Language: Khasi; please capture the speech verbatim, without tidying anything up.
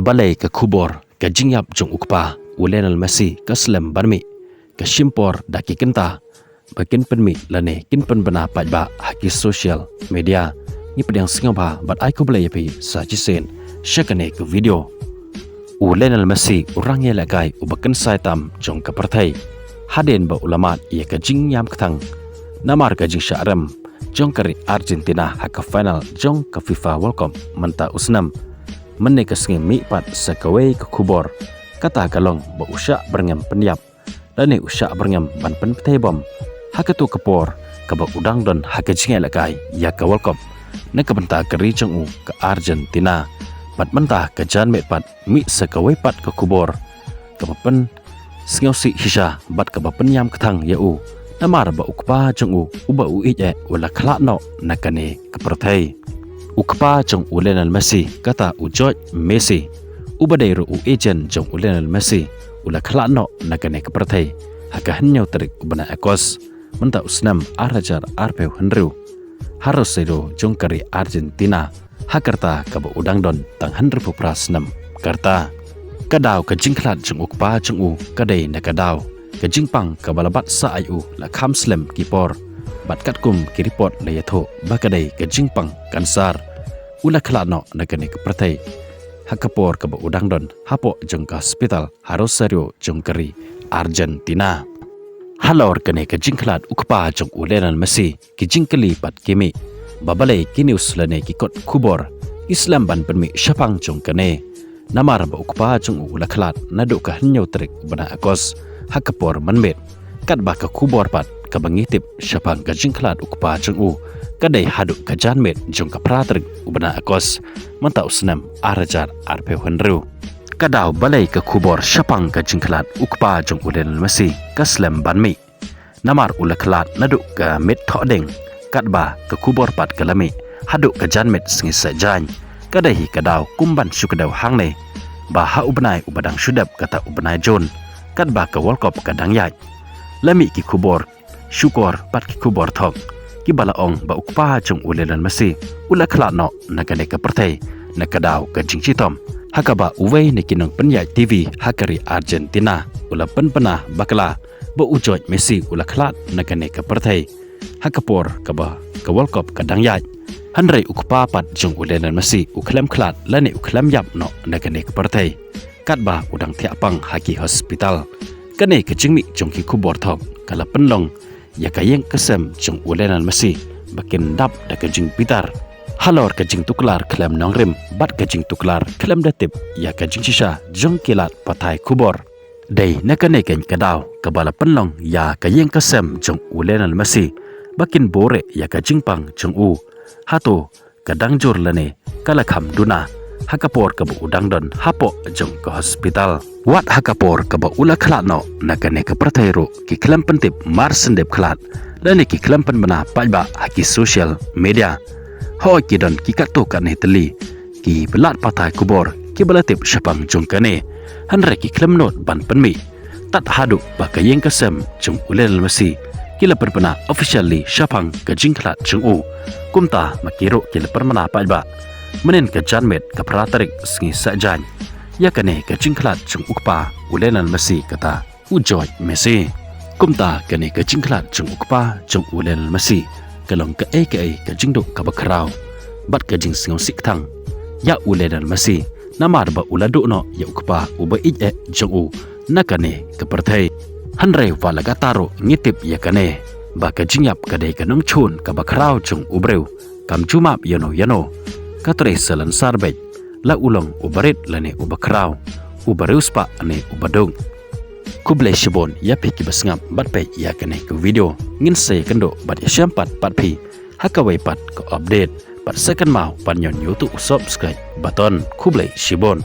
Balei ka khubor ka jingïap jong u kpa u Lionel Messi ka slem ban mih, ka shim por da ki kynta ba kin pynmih lane kin pynbna paidbah ha ki social media. Ngi pdiang sngewbha bad ai khublei ïa phi sa shisien sha kane ka video. U Lionel Messi u rangïalehkai uba kynsai tam jong ka pyrthei hadien ba u la mad ïa ka jingïam kthang namar ka jingshah rem jong ka ri Argentina ha ka final jong ka FIFA World Cup mynta u snem. Mynne ka sngi mih pat sa kawei ka khubor, kata ka long ba u shah byrngem pynïap lane u shah byrngem ban pynpthei bom ha kato ka por kaba u dang don ha ka jingïalehkai ïa ka World Cup na ka bynta ka ri jong u ka Argentina. Bad mynta ka janmiet pat mih sa kawei pat ka khubor kaba pynsngewsih shisha bad kaba pynïam kthang ïa u namar ba u kpa jong u uba u ïeit eh u la khlad noh na kane ka pyrthei. U kpa jong u Lionel Messi, kata u George Messi, uba dei ruh u agent jong u Lionel Messi, u la khlad noh na kane ka pyrthei ha ka hynñiew tarik u bnai August mynta u snem ar hajar arphew hynriew ha Rosario jong ka ri Argentina, ha ka rta kaba u dang don tang hynriewphew phra snem ka rta. Ka daw ka jingkhlad jong u kpa jong u ka dei na ka daw ka jingpang kaba la bat sah ïa u la kham slem ki por bad katkum ki report la ïathuh ba ka dei ka jingpang kansar. U la khlad noh na kane ka pyrthei ha ka por kaba u dang don hapoh jong ka hospital ha Rosario jong ka ri Argentina. Halor kane ka jingkhlad u kpa jong u Lionel Messi, ki jingkylli pat ki mih ba balei ki news lane ki kot khubor ki slem ban pynmih shaphang jong kane, namar ba u kpa jong u la khlad naduh ka hynñiew tarik u bnai August ha ka por mynmiet. Katba ka khubor pat kaba ngi tip shaphang ka jingkhlad u kpa jong u ka dei haduh ka janmiet jong ka phra tarik u bnai August mynta u snem ar hajar arphew hynriew. Ka daw balei ka khubor shaphang ka jingkhlad u kpa jong u Lionel Messi ka slem ban mih, namar u la khlad naduh ka miet thohdieng, katba ka khubor pat ka la mih haduh ka janmiet sngi Saitjaiñ. Ka dei hi ka daw kum ban shu kdew hangne ba ha u bnai uba dang shu dep, kata u bnai June, katba ka World Cup ka dang ïaid, la mih ki khubor shukor bad ki khubor thok kiba la ong ba u kpa jong u Lionel Messi u la khlad noh na kane ka pyrthei na ka daw ka jingshitom, ha kaba uwei na ki nongpynïaid TV ha ka ri Argentina u la pynbna bakla ba u George Messi u la khlad na kane ka pyrthei ha ka por kaba ka World Cup ka dang ïaid. Hynrei u kpa pat jong u Lionel Messi u khlem khlad lane u khlem ïap noh na kane ka pyrthei, katba u dang thiah pang ha ki hospital. Kane ka jingmih jong ki khubor thok ka la pynlong ïa ka ïing ka sem jong u Lionel Messi ba kin dap da ka jingbitar halor ka jingtuklar khlem nongrim bad ka jingtuklar khlem da tip ïa ka jingshisha jong ki lad pathai khubor. Dei na kane keiñ ka daw kaba la pynlong ïa ka ïing ka sem jong u Lionel Messi ba kin bore ïa ka jingpang jong u. Hato ka dang jur lane ka la kham duna ha ka por kaba u dang don hapoh jong ka hospital? Wat ha ka por kaba u la khlad noh na kane ka pyrthei ruh ki khlem pyntip mar shen dep khlad lane ki khlem pynbna paidbah ha ki social media. Hooid, ki don ki katto katne tylli ki lad pathai khubor kiba la tip shaphang jong kane, hynrei ki khlem nud ban pynmih tad haduh ba ka ïing ka sem jong u Lionel Messi ki la pynbna officially shaphang ka jingkhlad jong u. Kumta ma ki ruh ki la pynbna paidbah mynhynnin ka janmiet ka phra tarik sngi Saitjaiñ ïa kane ka jingkhlad jong u kpa u Lionel Messi, kata u George Messi. Kumta kane ka jingkhlad jong u kpa jong u Lionel Messi ka long kaei kaei ka jingduh kaba khraw bad ka jingsngewsih kthang ïa u Lionel Messi, namar ba u la duh noh ïa u kpa uba ïeit eh jong u na kane ka pyrthei. Hynrei wat la katta ruh ngi tip ïa kane ba ka jingïap ka dei ka nongshun kaba khraw jong u briew, kam ju map ïano ïano. Ka trei sa lynsaw beit, la u long uba rit lane uba khraw, uba riewspah ne uba duk. Khublei shibun ïa phi kiba sngap bad peit ïa kane ka video. Ngin sa ïakynduh bad ïashem pat bad phi ha kawei pat ka update. Bad sa kynmaw ban ñion ïa uto u subscribe button. Khublei shibun.